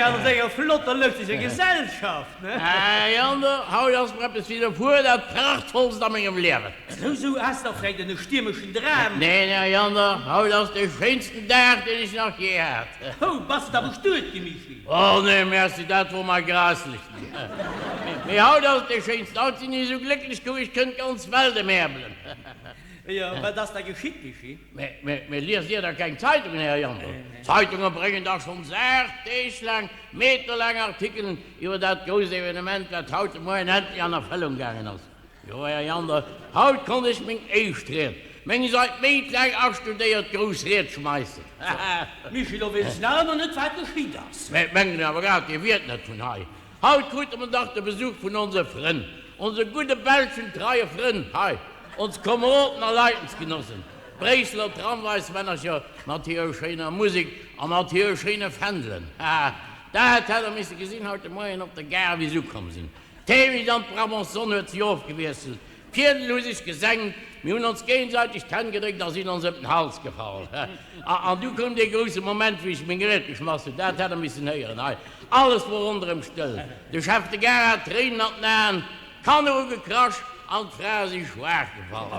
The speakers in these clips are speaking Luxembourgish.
an senger flotter lëschteger Gesellschaft, ne? Här Jander, haut ass mer eppes widderfuer, dat prachtvollst a mengem Liewen. Sou, sou, has de vläicht en stiermeschen Dram? Neen, Här Jander, haut ass dee schéinsten Dag, deen ech nach jee hat. Oh, bass de da bestuet gi, Michi? Oh nee, merci, dat wor mei graisslech. Mee haut ass et dee schéinsten, haut sinn ech esou glécklech, kuck, ech kënnt d'ganz Welt emäerbelen. Jo, wat ass da geschitt, Michi? Mee liest Dir da keng Zeitungen, Här Jandl? D'Zeitunge bréngen dach schonn 8 Deeg laang meterlaang Artikelen iwwer dat grousst Evenement, wat haut de Moien endlech an Erfëllung gaangen ass. Jo, Här Jandl, haut konnt ech meng éischt Ried, meng seit Méint laang astudéiert grouss Ried schmeissen. Michi, lo weess ech nach ëmmer net, wat geschitt ass. Mä mengen awer grad, Dir wiert net vun hei. Haut krute mer dach de Besuch vun onse Frënn, onse gudde belschen treie Frënn hei, ons Komeroden a Leidensgenossen, d'Bréisseler Tramwaismännercher mat hirer schéiner Musek a mat hire schéine Fändelen. Haha, dat hätt der misse gesinn haut de Moien op der Gare, wéi se ukomm sinn. D'Heemecht an d'Brabançonne huet sech ofgewiesselt, d'Piedel hu sech gesengt, mir hunn ons géigesäiteg d'Hänn gedréckt a sinn ons ëm den Hals gefall. An du koum dee grousse Moment, wéi ech meng Ried geschmass hunn. Dat hätt der missen héieren. Hei, alles wor ronderëm stëll. De Chef de Gare hat Tréinen an den Aen, d'Kanner hu gekrasch an d'Frae si schwaach gefall.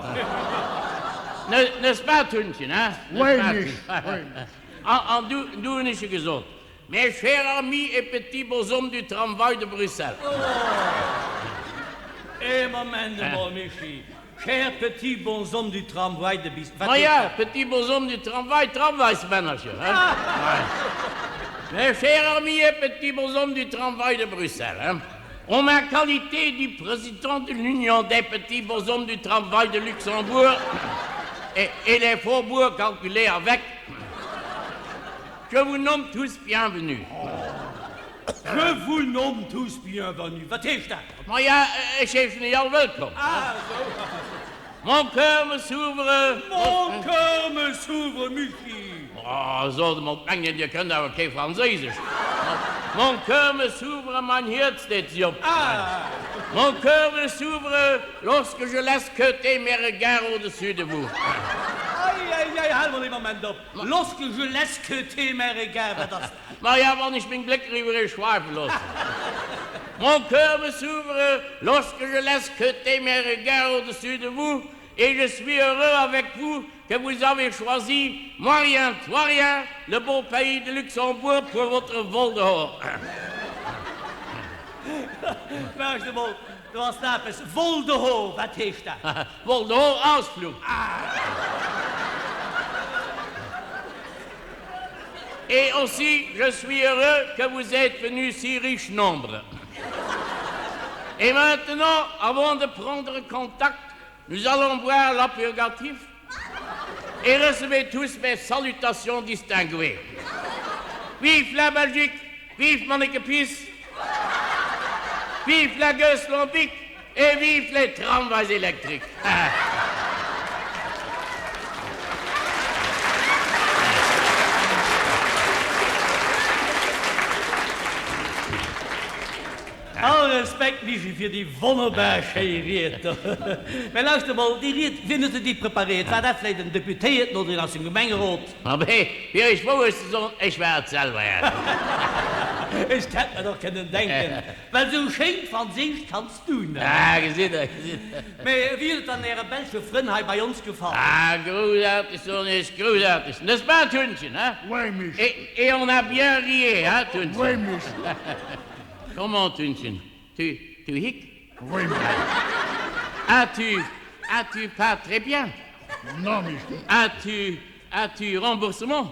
N'est-ce pas, Tunnchen, hein? N'est-ce pas, Tunnchen? An du hunn ech gesot, Mes chers amis et petits bonshommes du tramway de Bruxelles. Oh! Ee Moment emol, Mischii. Chers petits bonshommes du tramway de Bis-, wat Ma heescht ja, dat? petits bonshommes du tramway, Tramwaysmännercher, hein? Mes chers amis et petits bonshommes du tramway de Bruxelles, hein? En ma qualité du président de l'Union des petits bonshommes du tramway de Luxembourg et, et les faubourgs calculés avec, Je vous nomme tous bienvenus. Je vous nomme tous bienvenus. Wat heescht dat? Maja, ech heeschen iech all wëllkomm. Ah, esou. Mon cœur me s'ouvre. Mon cœur me s'ouvre, Michi. Oh, sot emol, d'mengen, dir kënnt awer kee Franséisesch. Mon cœur me s'ouvre, mein Hierz deet sech op. Ah. Mon cœur me s'ouvre lorsque je laisse queuter mes regards au-dessus de vous. Ei, ei, ei, hal mol ee Moment op. Lorsque je laisse queuter mes regards, wat ass dat? Maja, wann ech meng Blécker iwwer iech schweife loossen. Mon cœur me s'ouvre lorsque je laisse queuter mes regards au-dessus de vous et je suis heureux avec vous que vous avez choisi, moi rien, toi rien, le beau pays de Luxembourg pour votre vol dehors. Lauscht emol, do ass da eppes. Vol dehors, wat heescht dat? Vol dehors, Ausflug. Et aussi, je suis heureux que vous êtes venus si riche nombre. Et maintenant, avant de prendre contact, nous allons boire l'apurgatif et recevez tous mes salutations distinguées. Vive la Belgique, vive Manneke Pis, vive la Gueuse Lambic et vive les tramways électriques. All Respekt Mischii fir déi wonnerbar schéi Ried do. Mä lauschter mol, déi Ried, wien huet se déi preparéiert? War dat vläit en Deputéierten oder een aus dem Gemengerot? Abee, fir iech d'Wourecht ze soen, ech war et selwer, Här. Ech hätt mer doch kënnen denken, well esou schéint Franséisch kanns du net. Ah, gesitt der, gesitt der. Mä wéi huet et dann äre belsche Frënn hei bei ons gefall? Ah, groussaarteg, soen ech, groussaarteg. N'est-ce pas, Tunnchen, hein? Oui, Misch. Et on a bien rié, hein, Tunnchen? Oui, Misch. Comment, Tunnchen, tu, tu hic? Oui, Misch. As-tu, as-tu pas très bien? Non, Misch. As-tu, as-tu remboursement?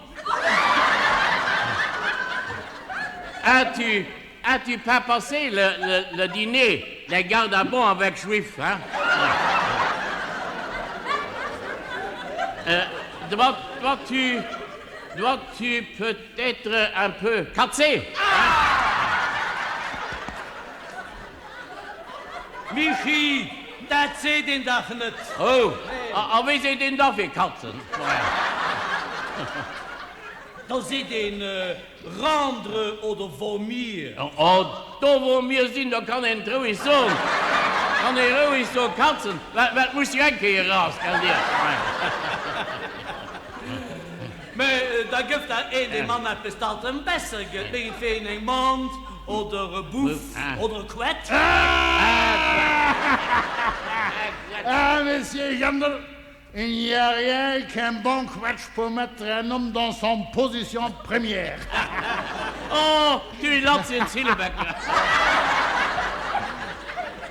As-tu, as-tu pas passé le, le, le dîner, les gardes à bon avec juif, hein? Euh, dois, dois-tu, dois-tu peut-être un peu katzer, hein? Mischii, dat seet een dach net! Oh, a wéi seet een da fir katzen? Da seet een rendre oder vomir. Oh, do wou mir sinn, do kann een et roueg soen. Kann ee roueg soen, katzen, well et muss jo eng Kéier eraus, gell Dir? Mä. Da gëff dach een dem Mann eppes, datt em besser gëtt, mengentwegen eng Mant oder e Buff oder e Quett. Ah, Monsieur Jandl, il n'y a rien qu'un bon quetsch pour mettre un homme dans son position première. Oh, du latzien Zillebecke!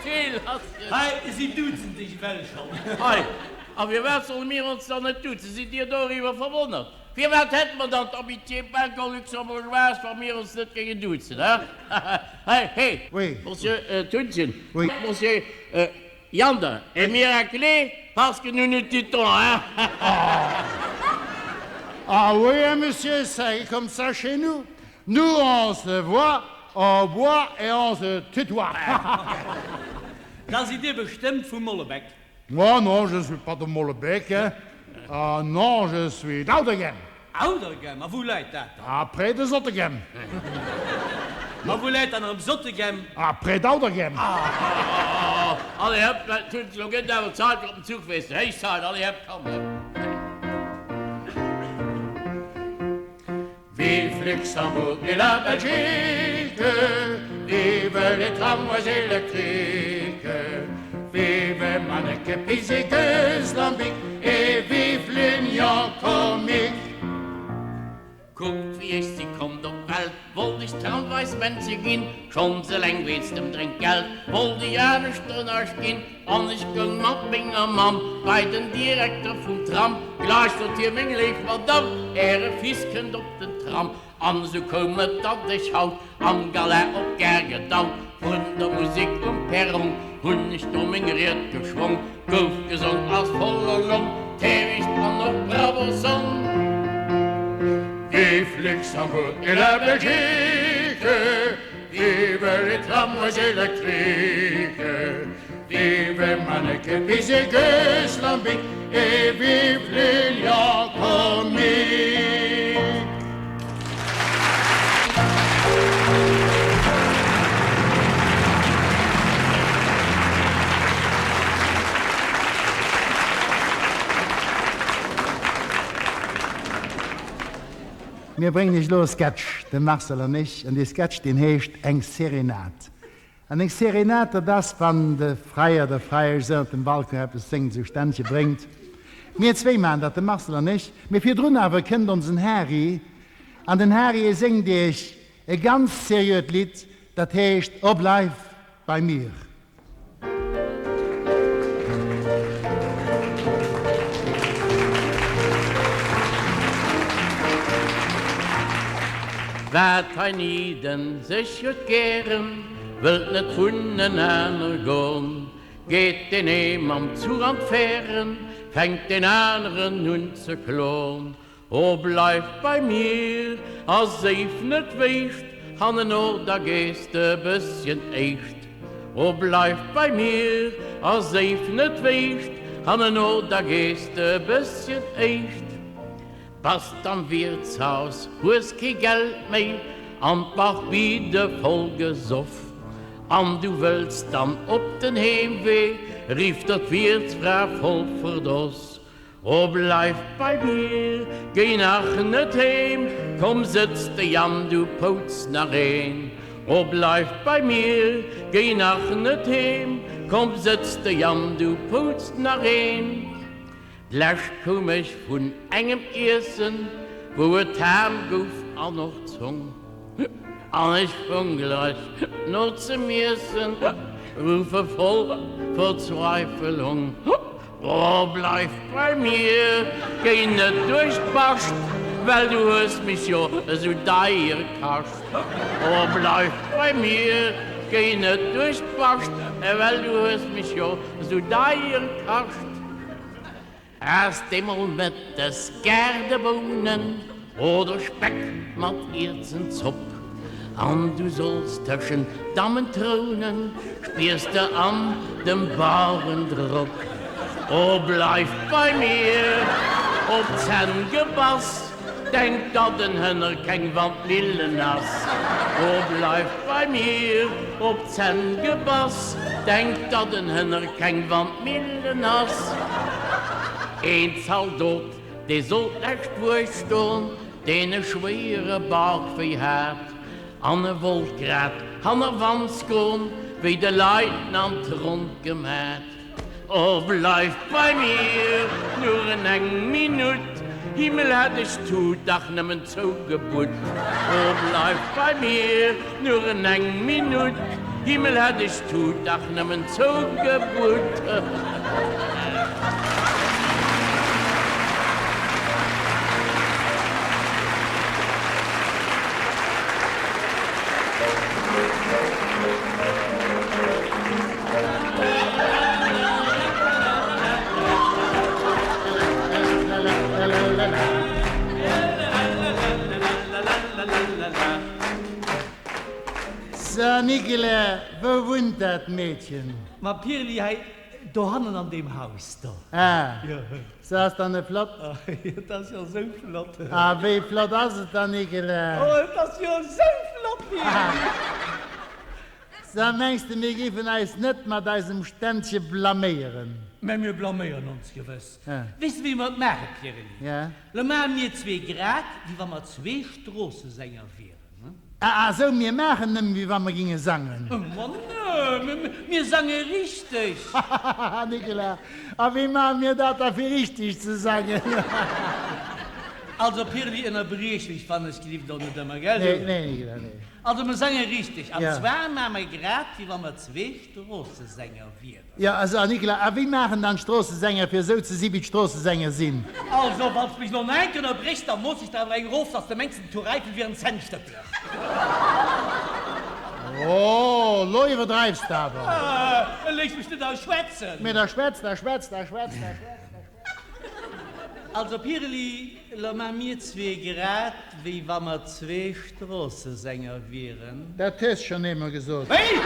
Du latzien. Hei, si duzen sech ewell schonn. Hei, a firwat solle mir ons dann net duzen? Sidd Dir doriwwer verwonnert? Firwat hätte mer dann d'Amitié belgo-luxembourgeoise, wa mir ons net géingen duzen, he? Hei, he, Oui. Monsieur Thunchen, Oui. Monsieur Jander, est miraculé parce que nous nous tutons, hein? Ah oui, hein, monsieur, c'est comme ça chez nous. Nous, on se voit, on boit et on se tutoie. Da sidd Dir bestëmmt vu Mollebek. Moi, non, je ne suis pas de Mollebek, hein. Ah non, je suis d'Auderghem. Auderghem? A wou läit dat dann? Ah, près de Zottegem. A wou läit dann erëm Zottegem? Ah, près d'Auderghem. Ah, allez hop, dat huet elo gëtt awer Zait fir op den Zuch, weess de, héich Zait, allez hop, komm, hop. Vive Luxembourg et la Belgique, vive les tramways électriques, vive Manneken Pis et Gueuse Lambic et vive l'Union comique. Kuckt wéi ech si konnt op d'Welt, wollt ech Tramwaysmännche ginn, schonns eleng wéinst dem Drénkgeld wollt ech aneschter näischt ginn, an ech goung mat menger Mamm bei den Direkter vum Tram, gleich sot hie, Meng léif Madamm, äre Fils kënnt op den Tram. An esou koum et, datt ech haut am Gala op d'Gare gedaut, vrun der Musek um Perrong hunn ech do meng Ried geschwong, gouf gesong aus voller Long, Täwicht an och Bravo Song. Vive Luxembourg et la Belgique, vive les tramways électriques, vive Manneken Pis et Gueuse Lambic et vive l'Union comique. Mir bréngen Iech elo e Sketch, de Marcel an ech, an dee Sketch, deen heescht Eng Serenad. An eng Serenad, dat ass, wann de Freier, der Freiesch ënnert dem Balcon eppes séngt, esou Ständche bréngt. Mir zwéi maachen dat, de Marcel an ech. Mee virdrun awer kënnt onsen Hari, an den Hari, e séngt iech e ganz seriöt Lidd, dat heescht O bleif bei mir. Wat heinidden sech huet gären, wëllt net vunenaner gon. Geet deen ee mam Zuch an d'Fären, fänkt deen aneren un ze klon. O bleif bei mir a séif net wéischt, hanneno da gees de bësschen éischt. O bleif bei mir a séif net wéischt, hanneno da gees de bësschen éischt. Bass d'am Wiertshaus, hues kee Geld méi an d'Barbide voll gesoff, an du wëlls dann op den Heemwee, rifft der d'Wiertsfra voll Verdross, O bleif bei mir, géi nach net heem, komm sëtz dech an du pouz nach een. O bleif bei mir, géi nach net heem, komm sëtz dech an du pouz nach een. D'lescht koum ech vun engem Iessen, wou et Ham gouf an och Zong, an ech fung gleich no ze miessen, rufe voll Verzweifelung. O bleif bei mir, géi net duerch d'Bascht, well du hues mech jo esou deier kascht. O bleif bei mir, géi net duerch d'Bascht, well du hues mech jo esou deier kascht. Ass deemol mëttes Gaardebounen oder Speck mat Ierzenzopp, an du solls tëschent Dammen trounen, spiers de an dem Baueren Drock. O bleif bei mir, op d'Zänn gebass, denk datt en Hënner keng Wandmillen ass. O bleif bei mir, op d'Zänn gebass, denk datt en Hënner keng Wandmillen ass. Een Zaldot, dee sollt lescht Wuecht ston. Deen e schwéiere Bauchwéi hat an e wollt grad hannerwands goen, wéi de Leitnant rond gemat. O bleif bei mir nuren eng Minutt, Himmel hätt ech d'Tut dach nëmmen zougebutt. O bleif bei mir nuren eng Minutt, Himmel hätt ech d'Tut dach nëmmen zougebutt. So, Nicolas, wou wunnt dat Meedchen? Ma Pirli, hei dohannen an deem Haus do. Ah, so ass dann net flott? Et ass jo esou flott. A wéi flott ass et dann, Nicolas? Oh, et ass jo esou flott, Pirli! So, mengs de, mir géifen eis net mat eisem Ständche blaméieren? Mä mir blaméieren ons gewëss. Weess de, wéi mer et maachen, Pierreli? Ja. Lo maache mir zwee grad, wéi wa mer zwee Stroossesänger wieren. Ah, ah, sou, mir maachen nëmmen, wéi wa mer ginge sangen. Ma nö, mir sange richteg. Hahaha, Nicolas, a wéi maache mir dat da, fir richteg ze sangen? Also, Pirli, ënnerbriech mech, wann ech gelift, och net ëmmer, gell? Nee, nee, Nicolas, nee. Also mer sange richteg, an Ja. zwar maa mer grad wéi wa mer zwee Stroossesänger wieren. Jo, also Nicolas, a wéi maachen dann d'Stroossesänger fir esou ze si wéi d'Stroossesänger sinn? Also wann s mech lo nach eng Kéier ënnerbréchs, da mooss ech der awer eng erof, dass de mengs den Tour Eiffel wier en Zännstëppler. Oh, lo iwwerdreifs de awer. Ah, léiss mech net aus schwätzen. Mee da schwätz, da schwätz, da schwätz, da schwätz. Also Pirli, lo maa mir zwee grad wéi wa mer zwee Stroossesänger wieren. Dat hues schonn eemol gesot. Wéi?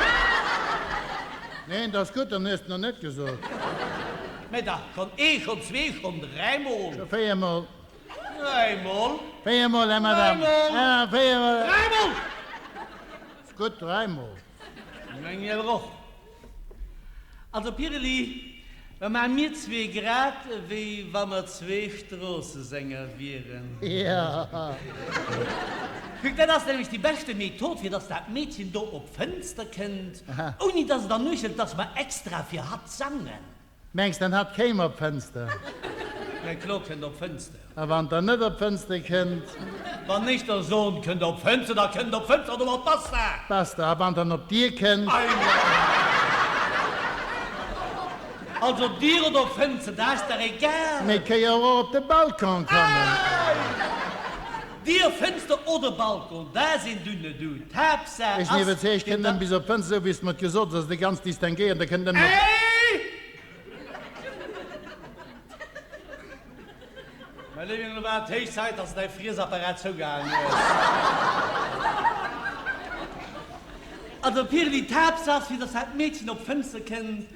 Neen, 't ass gutt, dann hues de nach net gesot. Mä dach, schonn ee, schonn zwee, schonn dräimol. Scho véiermol. Dräimol. Véiermol, Här Madame. Dräimol. Här, véiermol. Dräimol! Ass gutt, dräimol. Mengen ech awer och. Also Pirelli, da maache mir zwee grad wéi wa mer zwee Stroossesänger wieren. Jo. Kuck, dat ass nämlech déi beschte Method, fir dass dat Meedchen do op d'Fënster kënnt, ouni dass et ernuechelt, dass mer extra fir hatt sangen. Mengs dann hatt kéim op d'Fënster? Mä kloer kënnt op d'Fënster. A wann der net op d'Fënster kënnt? Wann ech der soen, kënnt op d'Fënster, da kënnt op d'Fënster an domat basta! Basta. A wann dann op d'Dier kënnt? Also Dier oder Fënster, dat ass der egal. Mee kéi jo och op de Balcon kommen. Dier, Fënster oder Balcon, dat sinn du net du. D'Haaptsaach Ech sinn ass, iwwerzeegt, fir kënnt da. nëmmen bis op d'Fënster, esou wéi s de mer et gesot hues, ass et e ganz distinguéieren, da kënnt nëmmen op. Ey! Mäi Léiwen, elo war et héich Zäit, dass de däi Friessapparat zougehaangen hues. Also Pirli, d'Haaptsaach ass, fir dass dat Meedchen op d'Fënster kënnt,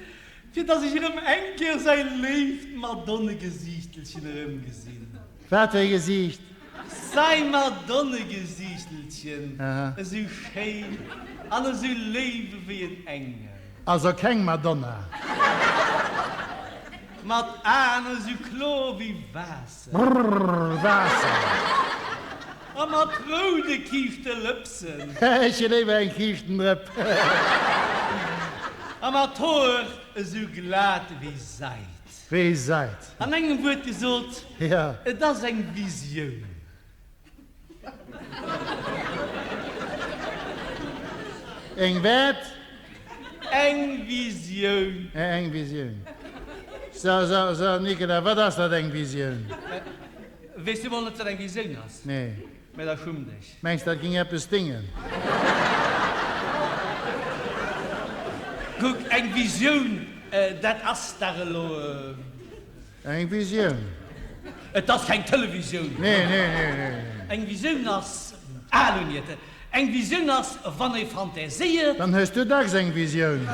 fir dass ech erëm eng Kéier säi léift Madonnegesiichtelchen erëmgesinn. Wat fir e Gesiicht? Säi Madonnegesiichtelchen, esou schéin an esou léif ewéi en Engel. Also keng Madonna. Mat Aen esou kloer wéi Waasser. Brrr, Waasser. A mat roude Kiischtelëpsen. Ech hu léiwer eng Kiischtendrëpp. A mat Hoer esou glat wéi Seid. Wéi Seid. An engem Wuert gesot, Ja. et ass eng Visioun. Eng wat? Eng Visioun. Eng Visioun. So, so, so, Nicolas, wat ass dat, eng Visioun? Weess du mol net, wat eng Visioun ass? Nee. Mä da schumm dech. Mengs dat ging eppes dingen? Kuck, eng Visioun, dat ass dach elo. Eng Visioun? Et ass keng Televisioun. Nee, nee, nee, nee, nee. Eng Visioun ass, ah, elo niet. Eng Visioun ass, wann ee fantaséiert. Dann hues du dacks eng Visioun.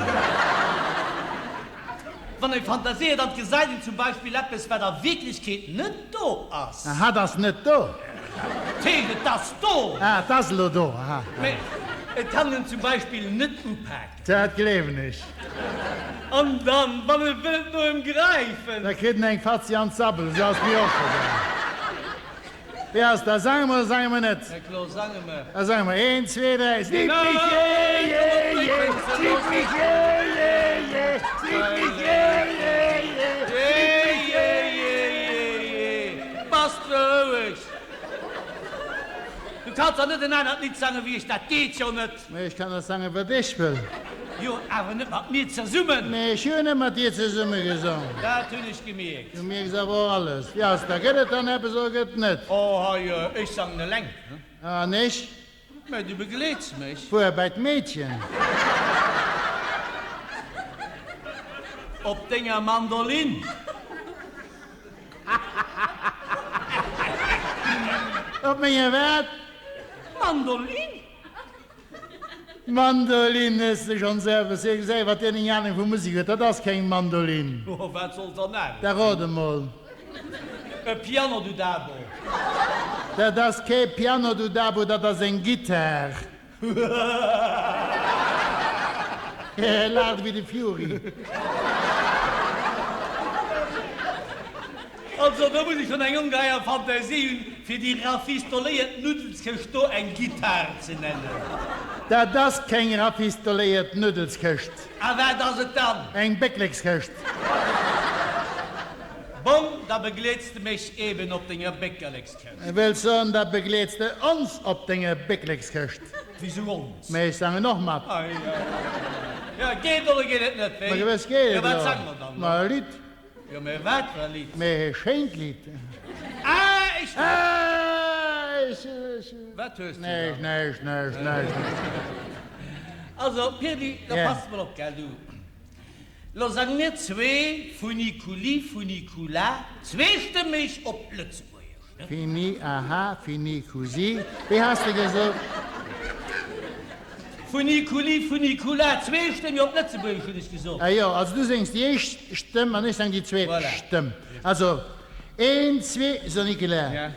Wann ee fantaséiert an et gesäit een zum Beispill eppes, wat a Wierklechkeet net do ass. Aha, 't ass net do. D'heescht, et ass do. Ah, 't ass elo do, aha. Mä et kann een zum Beispill net upaken. Dat gleewen ech. An dann, wann e wëllt no em gräifen. Da kritt en eng Fatzi an d'Sabbel, esou ass mir och scho gaang. Wéi ass dat? Sange mer oder sange mer net? Na kloer sange mer. Da sange mer. Een, zwee, dräi. Lieb mich je, je, je, lieb mich je, je, je, lieb mich je, je, je, lieb mich je, je, je, je. Bass de roueg. Du kanns dach net en anert Lidd sangen wéi ech, dat geet jo net. Mee ech kann och sangen, wat ech wëll. Jo, awer net mat mir zesummen. Mee ech hu net mat dir zesumme gesong. Dat hunn ech gemierkt. Du mierks awer och alles. Wéi ass da, gëtt et dann eppes oder gëtt et net? Oh, hei, ech sangen eleng. An ech? Mä du begleets mech. Wuer, bei d'Meedchen? Op denger Mandolin. Op menger wat? Mandolin. Mandolin, hues de schonns eppes hie gesäit, wat deen eng Ahnung vu Musek huet, dat ass keng Mandolin. Oh, wat soll dann anescht Da sinn? rot emol. E Piano du Dabo. Dat ass kee Piano du Dabo, dat ass eng Gittar. Hie laacht ewéi de Fury. Also do muss ech schon eng ongeheier Fantasie hunn, fir déi rafistoléiert Nuddelskëscht do eng Gittar ze nennen. Dat ass keng rafistoléiert Nuddelskëscht. A wat ass et dann? Eng Bécklekskëscht. Bong, da begleets de mech eben op denger Béckerlekskëscht. Wëlls soen, da begleets de ons op denger Bécklekskëscht. Wisou ons? Mä ech sangen och mat. Ei, ei, ei. Jo, geet oder geet et net? Ma gewëss geet et Jo, wat elo. sange mer dann? Ma e Lidd. Jo, mä wat fir e Lidd? Mä e schéint Lidd. Ah, ech. Ah, ech, ech. Wat hues du Näischt, dann? näischt, näischt, näischt. Also, Pirli, da Ja. pass mol op, gell, du. Lo sange mir zwee Funiculi, Funicula, zweestëmmeg op Lëtzebuergesch, ne? Fini, aha, fini, cousi. Wéi has de gesot? Funiculi, Funicula, zweestëmmeg op Lëtzebuergesch, hunn ech gesot. Ah jo, also du séngs déi éischt Stëmm an ech sang déi zweet Voilà. Stëmm. Also, een, zwee, so Nicolas, Ja.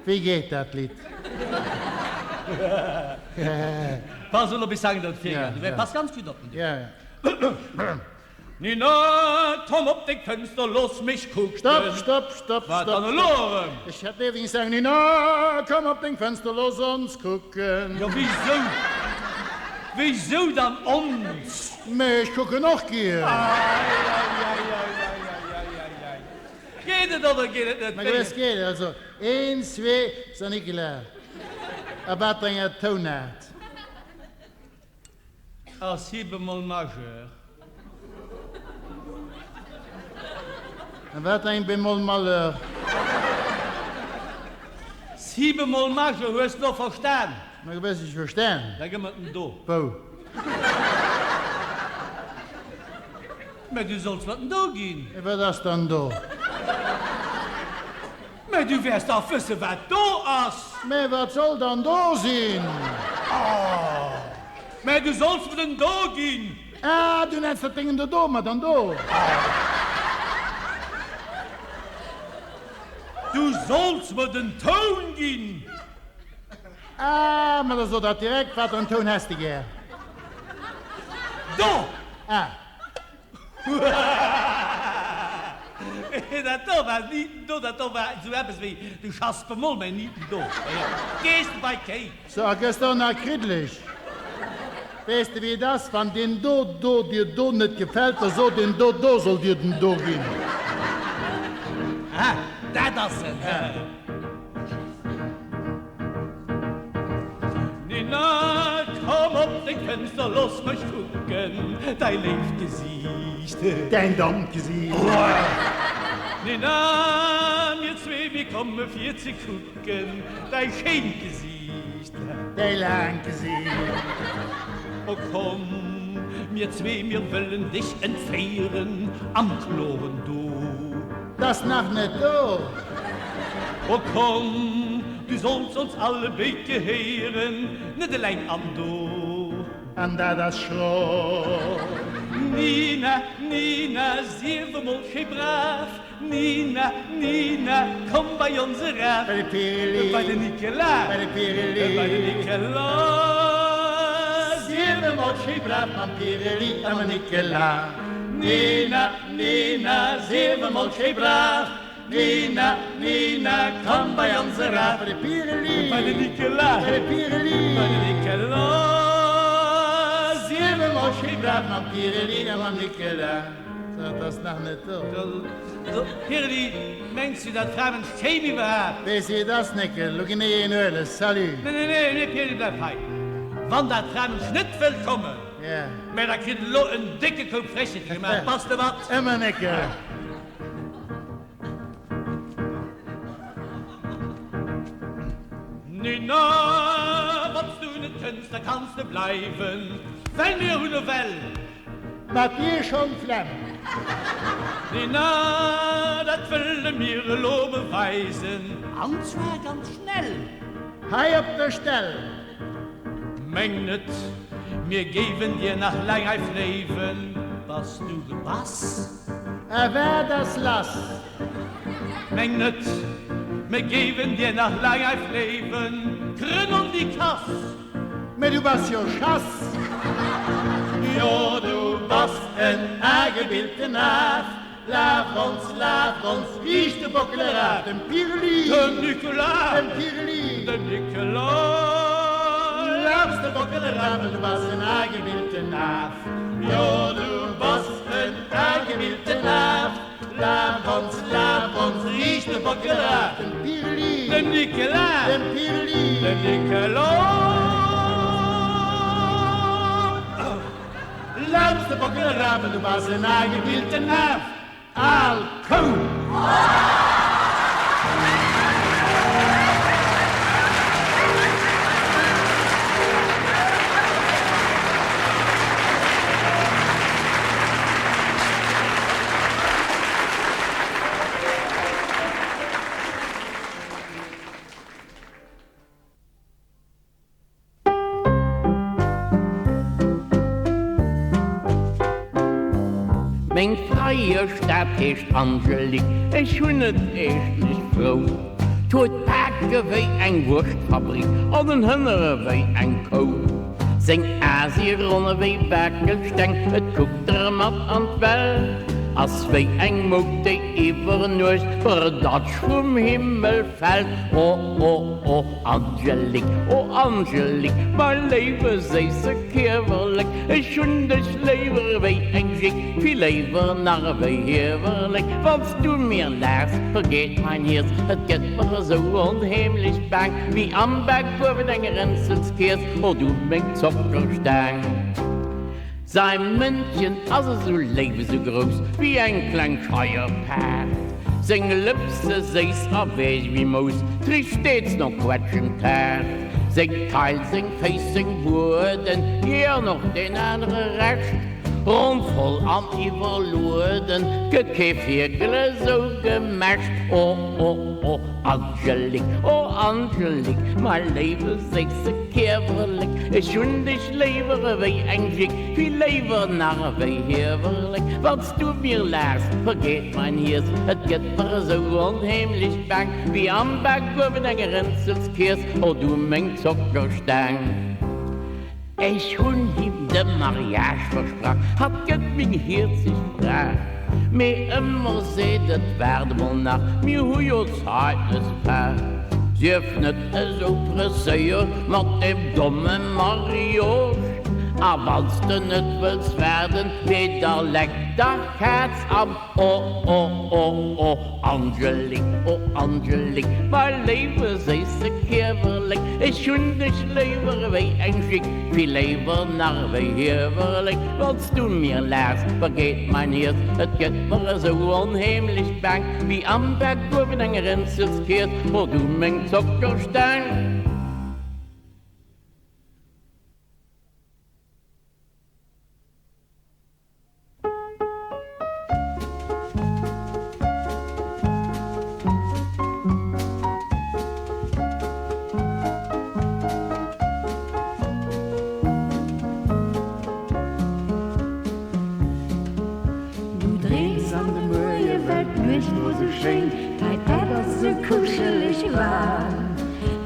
wéi geet dat Lidd? Pass elo op, ech sangen der et vir, Ja, gell? Du ja. pass ganz gutt op. Ja, ja. Nina, komm op deng Fënster, looss mech kucken. Stopp, stopp, stopp, Wat stopp, dann elo erëm? Ech hätt léiwer géing sagen, Nina, komm op deng Fënster, looss ons kucken. Jo, wéisou, wéisou dann ons? Mee ech kucken och gien. Eieieiei. Geet et oder geet et net? Mä gewëss geet et. Also, een, zwee, so Nicolas, a wat enger Tounaart? A Si bémol majeur. A wat eng bémol malheur. Si bémol majeur, hues de lo verstan? Ma gewëss, ech verstan. Da gëmm et en do. Wou? Mä du solls mer den do ginn. Wat ass dann do? Mä du wäers dach wësse wat do ass! Mä wat soll dann do sinn? Oh! Mä du solls mer den do ginn! Ah, du nenns dat Déngen do do, ma dann do! Du solls mer den Toun ginn! Ah, ma da so dat direkt, wat en Toun häss de gär? Do! Ah. Dat do war ni den Do, dat do war esou eppes wéi du schass bemol, mä ni den Do. Gees de bei d'Kéi? So, a gëss do nach kriddlech. Weess de wéi et ass, wann deen do do dir do net gefält, da so deen do do soll dir den do ginn. Aha, dat ass en. Nina, komm op deng Fenster, looss mech kucken däi léift Gesiicht. Däin dommt Gesiicht. Nina, mir zwee, mir komme fir ze kucken däi schéint Gesiicht. Däi laangt Gesiicht. O komm, mir zwee, mir wëllen dech entféieren am kloren Do. T'ass nach net do. O komm, du solls ons alle béid gehéieren, net eleng am Do. An dat ass schro. Nina, Nina, sief emol schéi brav, Nina, Nina, komm bei ons eraf. Bei de Pirili. Bei den Nicolas. Bei de Pirili. Bei den Nicolas. Sief emol schéi brav mam Pirili a mam Nicolas. Nina, Nina, sief emol schéi brav. Nina, Nina, komm bei ons eraf. Bei de Pireli, Bei de Nicolas, bei de Pireli, bei de Nicolas. Sief emol schéi brav mam Pireli a mam Nicolas. So, et ass nach net do. So, Pireli, mengs du, dat Framënsch kéim iwwerhaapt? Weess wéi et ass, Néckel, lo ginn ech een huelen. Salut. Nee, nee, nee, nee, Pireli, bleif hei. Wann dat Framënsch net wëllt kommen, mä da kritt et elo en décke Koup Frechheete gemaach. Bass de mat? Ëmmer, Néckel. Nina, wann s du net kënns, da kanns de bleiwen, well mir hunn ewell. Mat dir schonn d'Flemm. Nina, dat wëlle mir elo beweisen, an zwar ganz schnell. Hei op der Stell. Meng net, mir géiwen dir nach laang hei fléiwen. Bass du gebass? A wat ass lass? Meng net, mir géiwen dir nach laang hei fléiwen. Krënn un déi Kass! Mä du bass jo Schass! Jo, du bass en agebilten Af, laf ons, laf ons, riicht de Bockel eraf. Dem Pirli, Dem Nicolas, dem Pirli, dem Nicolas. Lafs de Bockel eraf, well du bass en agebilten Af. Jo, du bass en agebilten Af, laf ons, laf ons, riicht de Bockel eraf. Dem Pirli, Dem Nicolas, dem Pirli, dem Nicolas. Lafs de Bockel eraf, well du bass en agebilten Af. Al Kou! Meng Freiesch, dat heescht Angelique, ech hunn et eeschtlech frou. 't huet Bake wéi eng Wurschtfabrik an en Hënnere wéi eng Kou. Seng Ae si ronn ewéi Wakelsteng, et kuckt der mat an d'Welt, ass wéi eng Mouk, déi iwwer Nuecht Brdatsch vum Himmel fält. O, o, o Angelique, o Angelique, mei léiwe séisse Kiewerlek, ech hunn dech léiwer ewéi eng Jick, vill léiwer nach ewéi Hiewerlek. Wann s du mir laachs, vergeet mein Hierz, et gëtt mer esou onheemlech baang, wéi am Bakuewen eng Ränzelskierz, o du meng Zockerstaang. Sai Mëndchen ass esou léif, esou grouss wéi eng kleng Scheierpaart. Seng Lëpse séiss a weech wéi Mous, 't richt stets no Quetschentaart. Seng Keil, seng Féiss, seng Wueden, jee an och deen anere Rescht, rondvoll an iwwerlueden, 't gëtt kee Fierkel esou gemäscht. O, o, o Angelique, o Angelique, mei léiwe séisse Kiewerlek, ech hunn dech Léiwer ewéi eng Jick, vill léiwer nach ewéi Hiewerlek. Wann s du mir laachs, vergeet mein Hierz, et gëtt mer esou onheemlech baang, wéi am Bakuewen eng Rënzelskierz, o du meng Zockerstaang. Ech hunn him de Mariage versprach, hatt gëtt meng hierzeg Fra, mee ëmmer seet et, waart emol nach, mir hu jo Zait, n'est-ce pas? Sief net esou presséiert mat deem domme Mariage, a wann s de net wëlls waarden, nee da leck der Kaz am O o o o Angelique, o Angelique, mei léiwe séisse Kiewerlek, ech hunn dech léiwer ewéi eng Jick, vill léiwer nach ewéi Hiewerlek. Wann s du mir laachs, vergeet mein Hierz, et gëtt mer esou onheemlech baang, Wéi am Bakuewen eng Ränzelskierz, o du meng Zockerstaang. Du dreems an de Moie well d'Nuecht wor sou schéin, däi Bett ass sou kuscheleg waarm.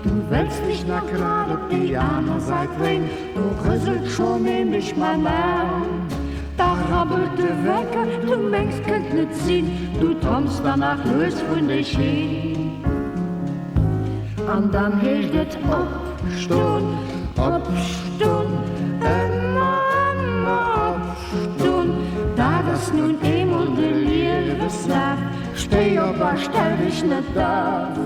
Du wëlls dech nach grad op déi aner Säit dréin, do rëselt schonn een dech mam Aarm. Da rabbelt de Wecker, du mengs 't kënnt net sinn, du tromms dann nach lues vun dech hin. An dann heescht et opston, opston, ëmmer, ëmmer opston, dat ass nun eemol de Lieweslaf, stéi op a stell dech net daf.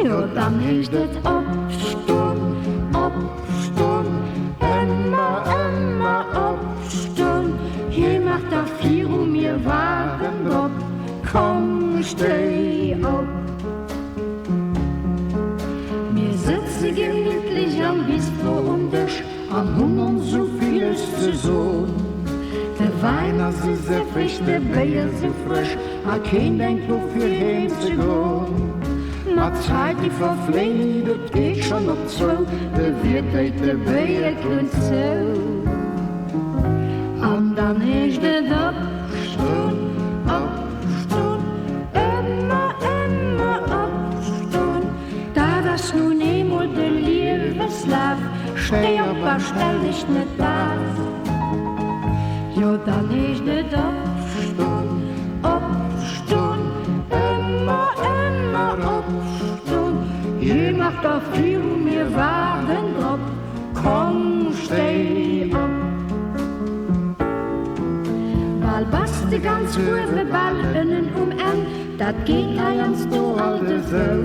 Jo, dann heescht et opston, opston, ëmmer, ëmmer opston, hie macht der viru, mir waarden drop, komm, stéi op. Mir sëtze gemittlech am Bistro um Dësch an hunn ons sou villes ze son. De Wäin ass sou sëffeg, de Béier sou frësch a keen denkt dru fir heem ze gon. Ma d'Zäit déi verfléit, et geet schonn op zwou, de Wiert dréit de Béierkrunn zou. An dann heescht et opston, opston, ëmmer, ëmmer opston, dat ass nun eemol de Lieweslaf, stéi op a stell dech net daf. Jo, dann heescht et opston, opston, ëmmer, ëmmer opston, hie macht der viru, mir waarden drop, komm, stéi op. Bal bass de ganz uewe, bal ënnen um Enn, dat geet heiansdo alt esou.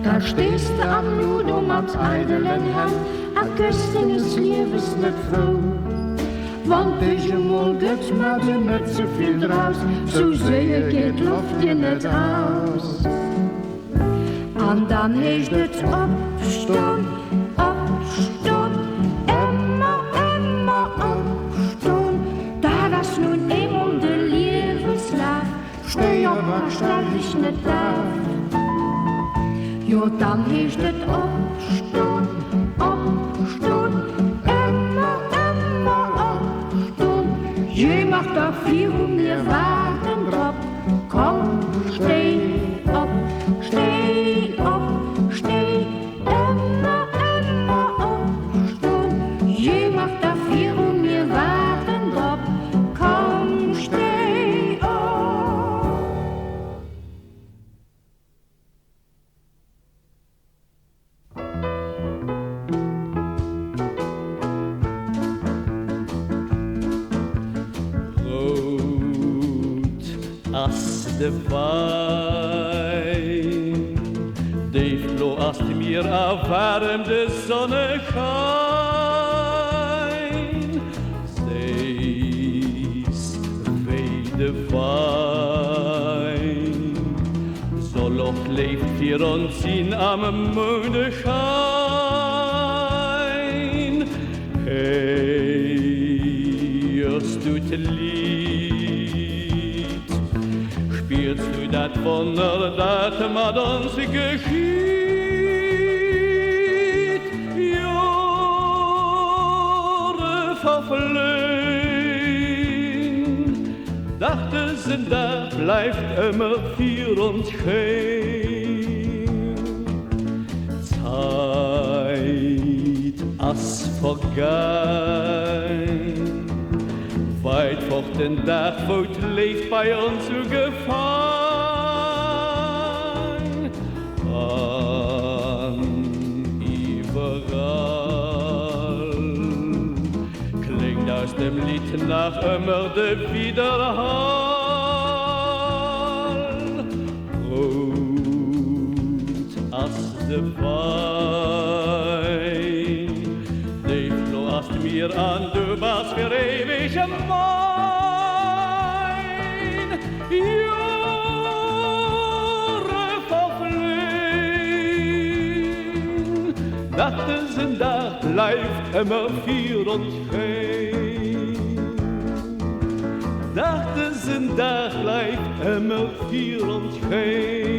Da stees de am Nu do mat eidelen Hänn a gëss denges Liewes net frou. Wann dech emol gëtt, ma der net ze vill draus, sou séier geet d'Loft dir net aus. An dann heescht et opston, opston, ëmmer, ëmmer opston, dat ass nun eemol de Liewenslaf, stéi op a stell dech net daf. Jo, dann heescht et opston, opston, ëmmer, ëmmer opston, jee mach der viru, mir waarden drop, komm, stéi op, stéi op, stéi ëmmer, ëmmer opston, jee mach der viru, mir waarden drop, komm, stéi op. Rout ass de Wäin, déifblo ass d'Mier a waarem de Sonneschein, séiss wéi de Wäin soll och d'Léift fir ons sinn am Moundeschein. Héiers du d'Lidd, spiers du dat Wonner, dat mat ons geschitt? Jore verfléin, dach dësen Dag bleift ëmmer fir ons schéin. D'Zäit ass vergaang, wäit fort den Dag, wou d'Léift bei ons ugefaang. An iwwerall kléngt aus dem Lidd nach ëmmer de Widderhall, Rout ass de Wäin, déifblo ass d'Mier an du bass fir éiweg mäin. Jore verfléin, nach dësen Dag bleift ëmmer fir ons schéin. Nach dësen Dag bleift ëmmer fir ons schéin.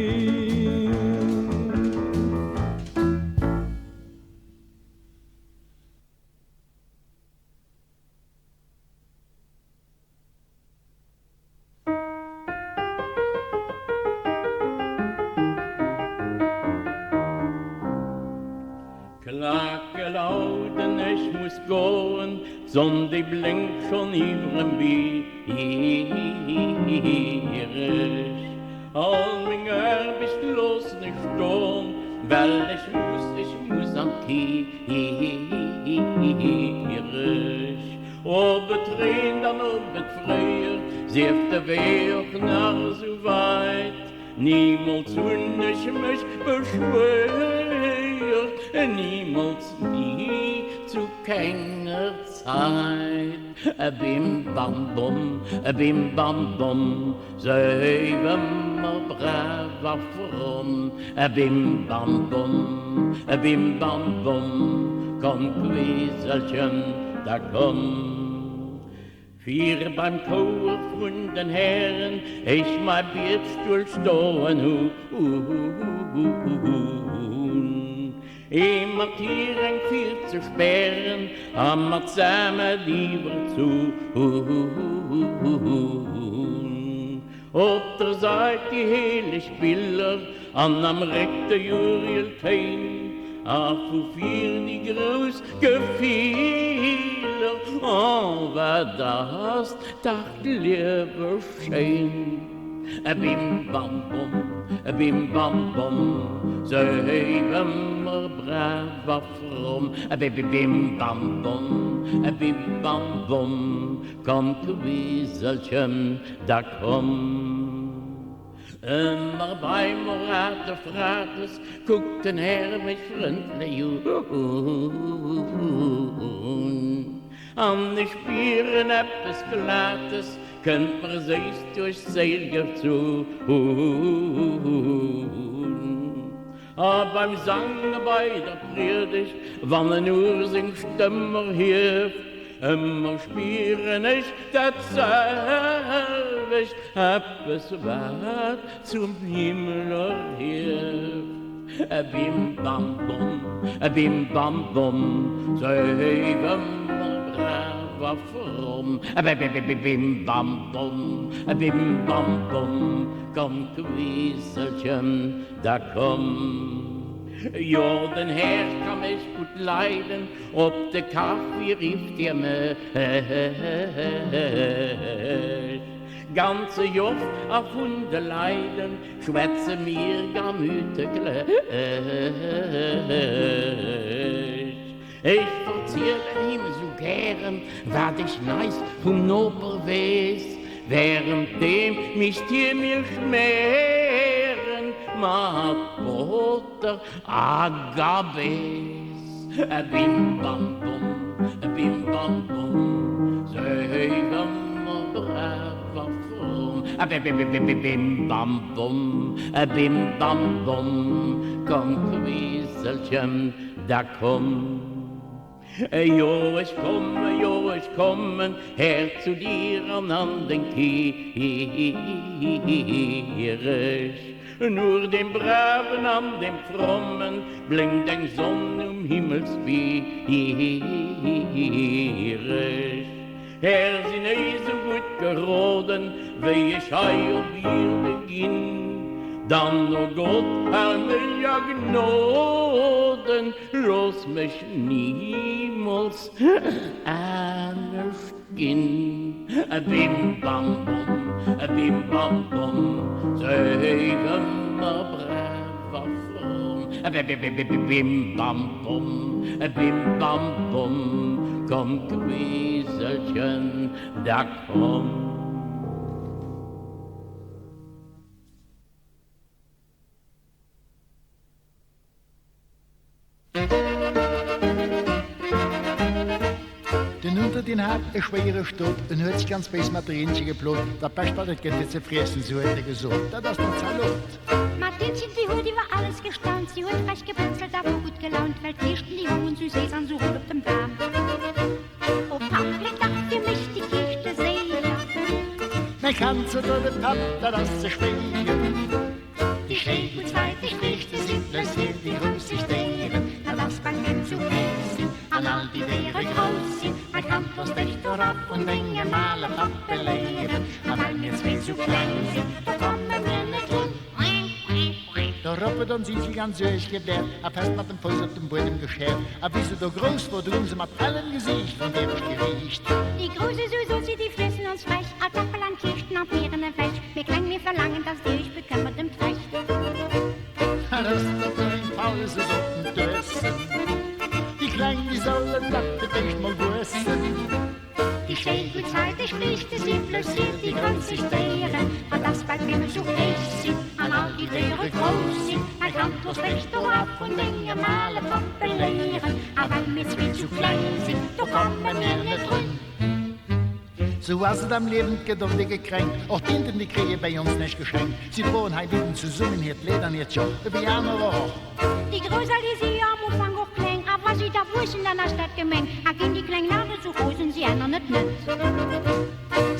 Klacke lauten, ech muss. muss goen, d'Sonn déi blénkt schonn iwwerem Biereg. All meng Aarbecht loossen ech stoen, well ech muss, ech muss an d'Kierch. Ob et reent an ob et fréiert, sief de Wee och nach esou weit, Nimools hunn ech mech beschwéiert, nimools, ni, zu kenger Zait. Bim bam bom, bim bam bom, séi ëmmer brav a fromm. Bim bam bom, bim bam bom, komm Quiselchen, da komm. Fir beim Chouer vun den Hären ech mei Bietstull stoen hunn. Ee mat hir eng Fier ze spären a mat zame liwwer zu hunn. Op der Sait déi heeleg Biller an am Réck de Uriel Téin a vu vir déi grouss Gefiller, oh wat ass dach d'Liewe schéin. Bim bam bom, bim bam bom, séi ëmmer brav a fromm. Bim bam bom, bim bam bom, komm Quiselchen, da komm. Ëmmer beim Orate Frates kuckt den Här mech frëndlech un, an ech spieren eppes Glates kënnt mer séiss duerch d'Séil gezunn. A beim Sange bei der Priedegt, wann en nur seng Stëmm erhieft, ëmmer spieren ech dat selwecht, eppes wat zum Himmel erhieft. Bim bam bom, bim bam bom, séi ëmmer brav a fromm. Bim bam bom, bim bam bom, komm Quiselchen, Da komm! Jo, den Här ka mech gutt leiden, op de Kaffi rifft hie mech. Ganze Joff a vun de Leiden schwätze mir gamüteglech. Ech verzielen him sou gären, wat ech neist vum Noper weess, währenddeem misst hie mir schmären mat Botter a Gabees. Bim bam bom, bim bam bom, séi ëmmer brav a fromm. Bim bam bom, bim bam bom, komm Quiselchen, Da komm, jo ech kommen, jo ech kommen, Här zu dir an an deng Kierch. Nur dem Braven an dem Frommen blénkt eng Sonn um Himmelsbierg. Här sinn ech sou gutt geroden, wéi ech hei op Ierde ginn, dann, o Gott, hal mech a Gnoden, looss mech nimools anescht ginn. Bim bam bom, bim bam bom, séi ëmmer brav a fromm. Bim bam bom, bim bam bom, komm Quiselchen, da komm. Den Hunter deen hat e schwéiere Stot, en huet sech ganz béis mat der Innche geplot, Dat Bescht wat et gëtt fir ze friessen, sou huet e gesot, dat ass den Zalot. Ma d'Innchen si huet iwwer alles gestaunt, si huet frech geblinzelt a wor gutt gelaunt, well d'Kiischten déi hongen sou séiss an sou rout op dem Bam. O Papp, pléck dach fir mech déi Kiischte séier. Mäi Kand, sot do de Papp, dat ass ze schwéier. Déi schéin gutt zweiteg Friichte sinn blouss fir déi gruuseg Déieren, dat ass well mir zu vill sinn an all déi Déiere grouss sinn. Mein Kand, looss dech do da vun dengem ale Papp beléieren, a well mir zwee sou kleng sinn, do komme mir net drun. Dorop huet ons Isel ganz uerg gebläert a fest mat dem Fouss op dem Buedem geschäert. A wéi se do grouss wor, du goung se mat hellem Gesiicht vrun d'Iewescht Geriicht. Déi Grouss esou sot si, déi friessen ons frech all d'Äppel an d'Kiischten an d'Bieren ewech. Mir Kleng, mir verlaangen, dass dir iech bekëmmert ëm d'Recht. Dat ass dach eng Fall, se sollten d'uessen. Déi Kleng, déi sollen dach fir d'éischt mol wuessen. Déi schéi gutt zeideg Friichte si blouss fir déi Grouss sech déieren, Wat ass, well d'Beem esou héich sinn an all déi Déiere grouss sinn. Mäi Kand, looss dech do af vun dengem ale Papp beléieren, A well mir zwee zu kleng sinn, do komme mir net drun. Sou ass et am Liewen, 't gëtt oft ee gekränkt, Och d'Inten, déi kréie bäi ons näischt geschenkt. Si droen heibinnen zesummen hiert Leed an hiert Joch, ewéi anerer och. Déi Grouss all, déi si jo am Ufank och kleng, a wa si da wuessen, dann ass dat gemeng, a ginn déi Kleng nach esou rosen, si ännern et net.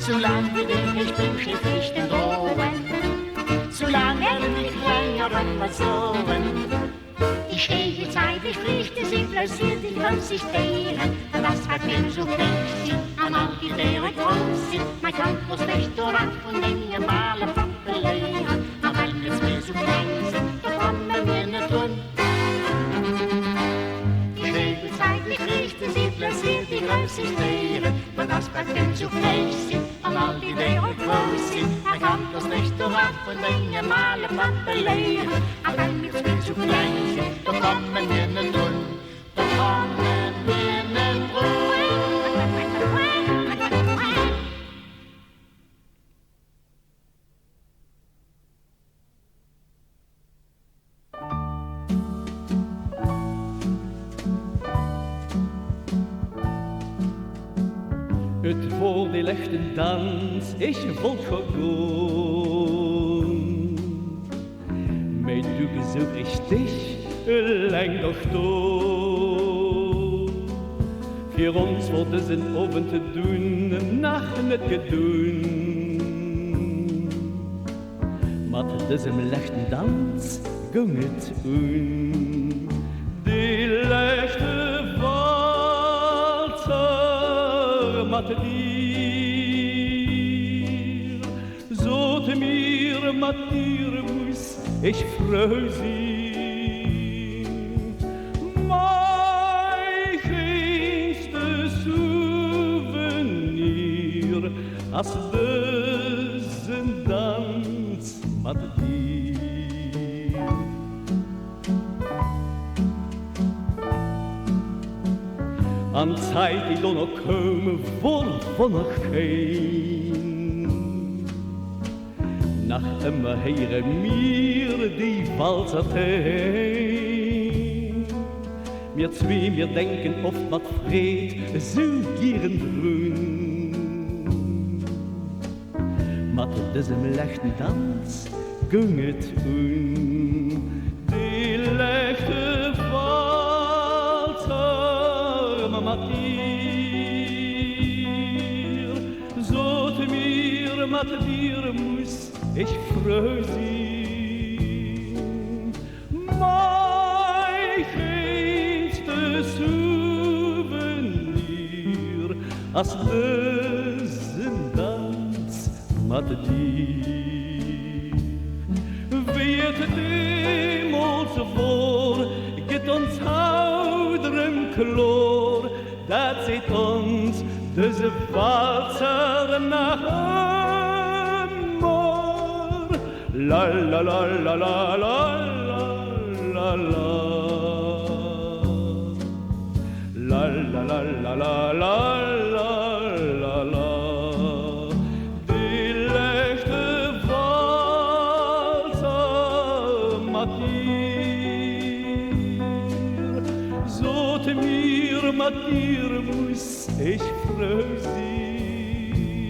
Sou laang wéi déi héich Beem schéi Friichten droen, sou laang wäerten déi Kleng och ëmmer soen. Déi schéi gutt zeideg Friichte si blouss fir déi Grouss sech déieren, dat ass well d'Beem sou héich sinn an all déi Déiere grouss sinn. Mäi Kand, looss dech do wat vun dengem ale Papp beléieren, a well mir zwee sou kleng sinn, do komme mir net drun. Déi schéi gutt zeideg Friichte si blouss fir déi Grouss sech déieren, dat ass well d'Beem sou héich sinn an all déi Déiere grouss sinn. Mäi Kand, looss dech do wat vun dengem ale Papp beléieren, a well mir zwee sou kleng sinn, do komme mir net drun. Do komme mir net drun. Et wor dee leschten Danz, ech wollt scho gon, mä du gesouch ech dech eleng do ston. Fir ons wor dësen Owend dunn nach net gedun. Mat dësem leschten Danz goung et un. Dee leschte Walzer mat dir, sot mir, mat dir muss ech frou sinn. Mäi schéinste Souvenir ass dësen Danz mat dir. An d'Zäit déi dono koum wor wonnerschéin. Nach ëmmer héiere mir déi Walzertéin. Mir zwee, mir denken oft mat Freed esou gieren drun. Mat dësem leschten Danz goung et un. Dee leschte Walzer mat dir, sot mir, mat dir muss ech frou sinn. Mäi schéinste Souvenir ass dësen Danz mat dir. Wéi et deemools wor, gëtt ons haut erëm klor, dat seet ons dëse Walzer nach ëmmer. La la la la la la la la La la la la la la la la la Dee leschte Walzer mat dir Sot mir, mat dir muss ech frou sinn.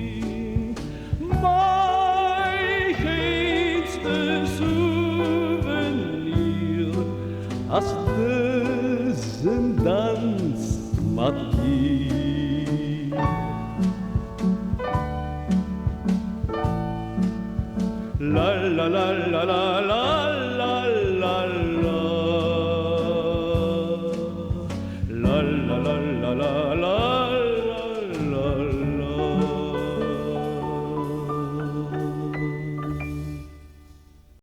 Mäi schéinste Souvenir ass dësen Danz mat dir. La la la.